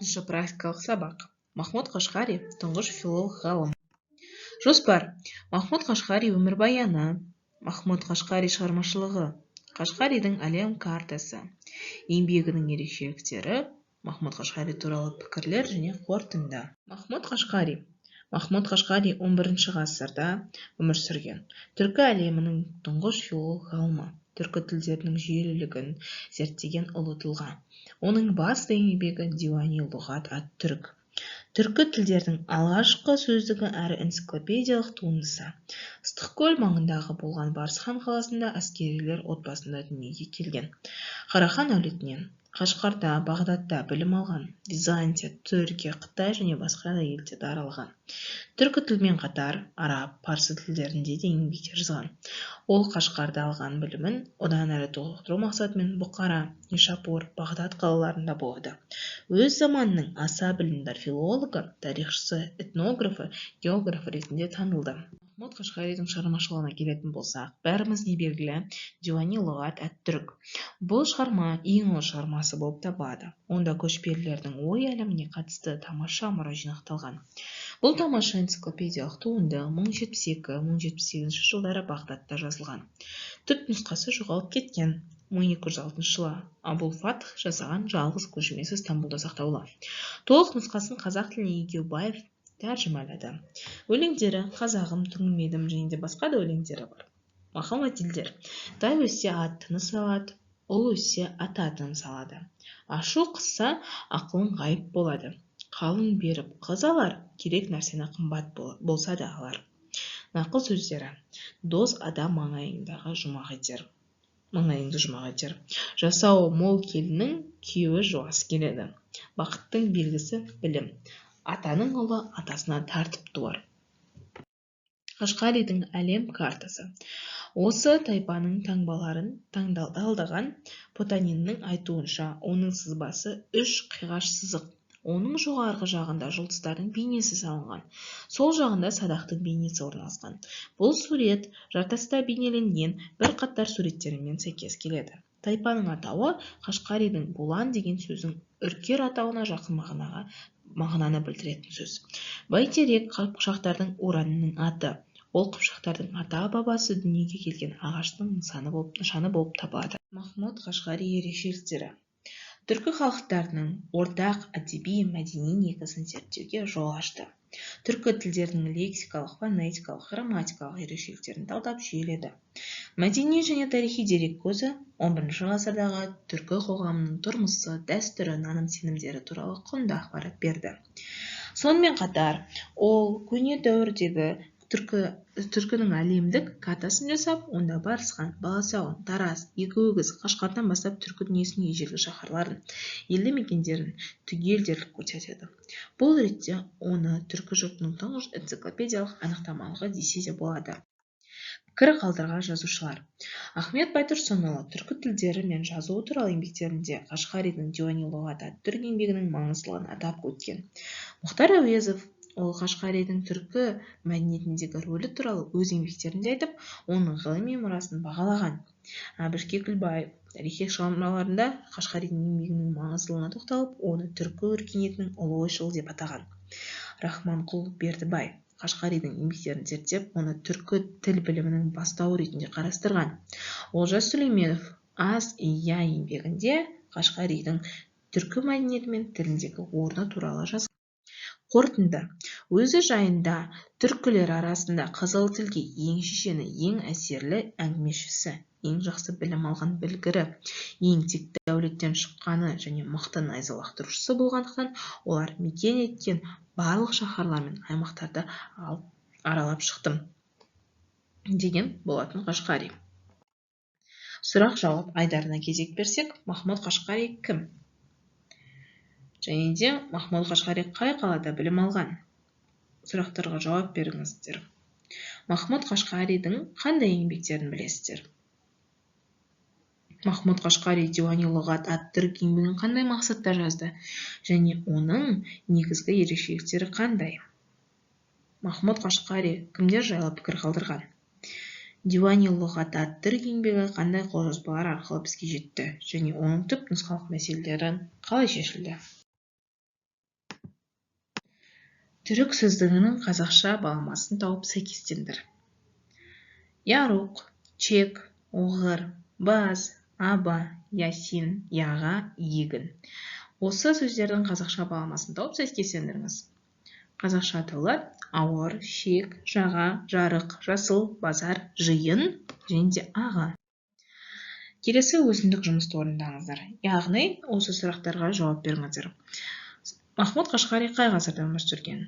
Алтыншы практикалық сабақ. Махмұд Қашқари – тұңғыш филолог ғалым. Жоспар: Махмұд Қашқари өмірбаяны, Махмұд Қашқари шығармашылығы, Қашқаридің әлем картасы, еңбегінің ерекшеліктері, Махмұд Қашқари туралы пікірлер және қорытынды. Махмұд Қашқари. Махмұд Қашқари 11 ғасырда өмір сүрген түркі әлемінің тұңғыш филолог ғалымы, түркі тілдерінің жүйелілігін зерттеген ұлы тұлға. Оның басты еңбегі «Диуани лұғат ат-Түрк» – түркі тілдерінің алғашқы сөздігі әрі энциклопедиялық туындысы. Ыстықкөл маңындағы болған Барысхан қаласында әскерилер отбасында дүниеге келген. Қарахан әулетінен. Қашқарда, Бағдатта білім алған. Византия, Түркия, Қытай және басқа да елдерді аралаған. Түркі тілімен қатар араб, парсы тілдерінде де еңбектер жазған. Ол Қашқарда алған білімін одан әрі толықтыру мақсатымен Бұқара, Нишапур, Бағдат қалаларында болады. Өз заманының аса білімдар филологы, тарихшысы, этнографы, географы ретінде танылды. Махмұд Қашқаридің шығармашылығына келетін болсақ, бәрімізге белгілі «Диуани лұғат әт-Түрк». Бұл шығарма ең ұлы шығармасы болып табылады. Онда көшпелілердің ой әлеміне қатысты тамаша мұра жинақталған. Бұл тамаша энциклопедиялық туынды 1072-1078 жылдары Бағдатта жазылған. Түп нұсқасы жоғалып кеткен. 1206 жылы Абулфатх жасаған жалғыз көшірмесі Стамбулда сақтаулы. Толық нұсқасын қазақ тіліне Егеубаев тәржімалады. Өлеңдері: «Қазағым», «Түңілмедім» және де басқа да өлеңдері бар. Мақал мәтелдер: Тай өссе, ат тыныс алады, ұл өссе, ата тыныс алады. Ашу қысса, ақылың ғайып болады. Қалың беріп қыз алар, керек нәрсені қымбат болса да алар. Нақыл сөздері: Дос адам маңайыңдағы жұмақ етер, маңайыңды жұмақ етер. Жасауы мол келіннің күйеуі жуас келеді. Бақыттың белгісі – білім. Атаның ұлы атасына тартып туар. Қашқаридің әлем картасы. Осы тайпаның таңбаларын талдаған Потаниннің айтуынша, оның сызбасы үш қиғаш сызық. Оның жоғарғы жағында жұлдыздардың бейнесі салынған, сол жағында садақтың бейнесі орналасқан. Бұл сурет жартаста бейнеленген бірқатар суреттермен сәйкес келеді. Тайпаның атауы Қашқаридің булан деген сөздің үркер атауына жақын мағынаны білдіретін сөз. Бәйтерек – қыпшақтардың уранының аты. Ол қыпшақтардың ата-бабасы дүниеге келген ағаштың нышаны болып табылады. Махмұд Қашғари ерекшеліктері. Түркі халықтарының ортақ әдеби мәдени негізін зерттеуге жол ашты. Түркі тілдерінің лексикалық, фонетикалық, грамматикалық ерекшеліктерін талдап, жүйеледі. Мәдени және тарихи дерек көзі. 11 ғасырдағы түркі қоғамының тұрмысы, дәстүрі, наным сенімдері туралы құнды ақпарат берді. Сонымен қатар ол көне дәуірдегі түркінің әлемдік картасын жасап, онда Барысхан, Баласағұн, Тараз, Екі Өгіз, Қашқардан бастап түркі дүниесінің ежелгі шаһарларын, елді мекендерін түгел дерлік көрсетеді. Бұл ретте оны түркі жұртының тұңғыш энциклопедиялық анықтамалығы десе де болады. Пікір қалдырған жазушылар: Ахмет Байтұрсынұлы түркі тілдері мен жазуы туралы еңбектерінде Қашқаридің «Диуани лұғат ат-Түрк» еңбегінің маңыздылығын атап өткен. Мұхтар Әуезов, ол Қашқаридің түркі мәдениетіндегі рөлі туралы өз еңбектерінде айтып, оның ғылыми мұрасын бағалаған. Әбіш Кекілбаев тарихи шығармаларында Қашқаридің еңбегінің маңыздылығына тоқталып, оны түркі өркениетінің ұлы ойшылы деп атаған. Рахманқұл Бердібай Қашқаридің еңбектерін зерттеп, оны түркі тіл білімінің бастауы ретінде қарастырған. Олжас Сүлейменов «Аз и Я» еңбегінде Қашқаридің түркі мәдениеті мен тіліндегі орны туралы жазған. Қорытынды. Өзі жайында: «Түркілер арасында қызыл тілге ең шешені, ең әсерлі әңгімешісі, ең жақсы білім алған білгірі, ең текті әулеттен шыққаны және мықты найза лақтырушысы болғандықтан, олар мекен еткен барлық шаһарлар мен аймақтарды аралап шықтым», – деген болатын Қашқари. Сұрақ жауап айдарына кезек берсек: Махмұд Қашқари кім? Және де Махмұд Қашқари қай қалада білім алған? Сұрақтарға жауап беріңіздер. Махмұд Қашқаридің қандай еңбектерін білесіздер? Махмұд Қашқари «Диуани лұғат ат-Түрк» еңбегін қандай мақсатта жазды және оның негізгі ерекшеліктері қандай? Махмұд Қашқари кімдер жайлы пікір қалдырған? «Диуани лұғат ат-Түрк» еңбегі қандай қолжазбалар арқылы бізге жетті және оның түп нұсқалық мәселелері қалай шешілді? Түрік сөздігінің қазақша баламасын тауып сәйкестендір. Яруқ, чек, оғыр, баз, аба, ясин, яға, егін. Осы сөздердің қазақша баламасын тауып сәйкестендіріңіз. Қазақша атаулар: ауыр, шек, жаға, жарық, жасыл, базар, жиын және де аға. Келесі өзіндік жұмысты орындаңыздар. Яғни осы сұрақтарға жауап беріңіздер. Махмұд Қашқари қай ғасырда өмір сүрген?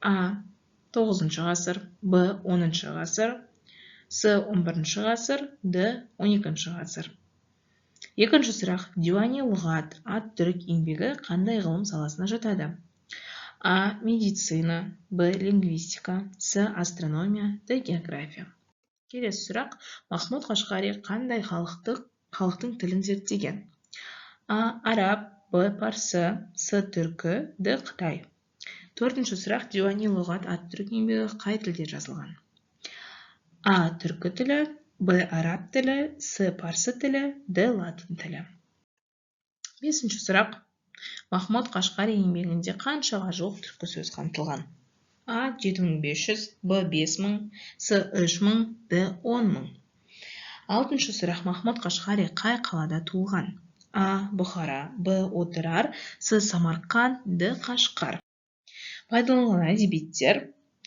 А. 9 ғасыр, Б. 10 ғасыр, С. 11 ғасыр, Д. 12 ғасыр. Екінші сұрақ. Диуани лұғат ат түрік еңбегі қандай ғылым саласына жатады? А. Медицина, Б. Лингвистика, С. Астрономия, Д. География. Келесі сұрақ. Махмұд Қашқари қандай халықтың тілін зерттеген? А. Араб, Б. Парсы, С. Түркі, Д. Қытай. Төртінші сұрақ. Диуани лұғат ат түрік еңбегі қай тілде жазылған? А. Түркі тілі, Б. Араб тілі, С. Парсы тілі, Д. Латын тілі. Бесінші сұрақ. Махмұд Қашқари еңбегінде қаншаға жуық түркі сөз қамтылған? А. 7500, Б. 5000, С. 3000, Д. 10000. Алтыншы сұрақ. Махмұд Қашқари қай қалада туылған? А. Бұхара, Б. Отырар, С. Самарқанд, Д. Қашқар. Пайдаланылған әдебиеттер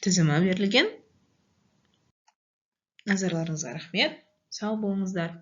тізімі берілген. Назарларыңызға рахмет. Сау болыңыздар.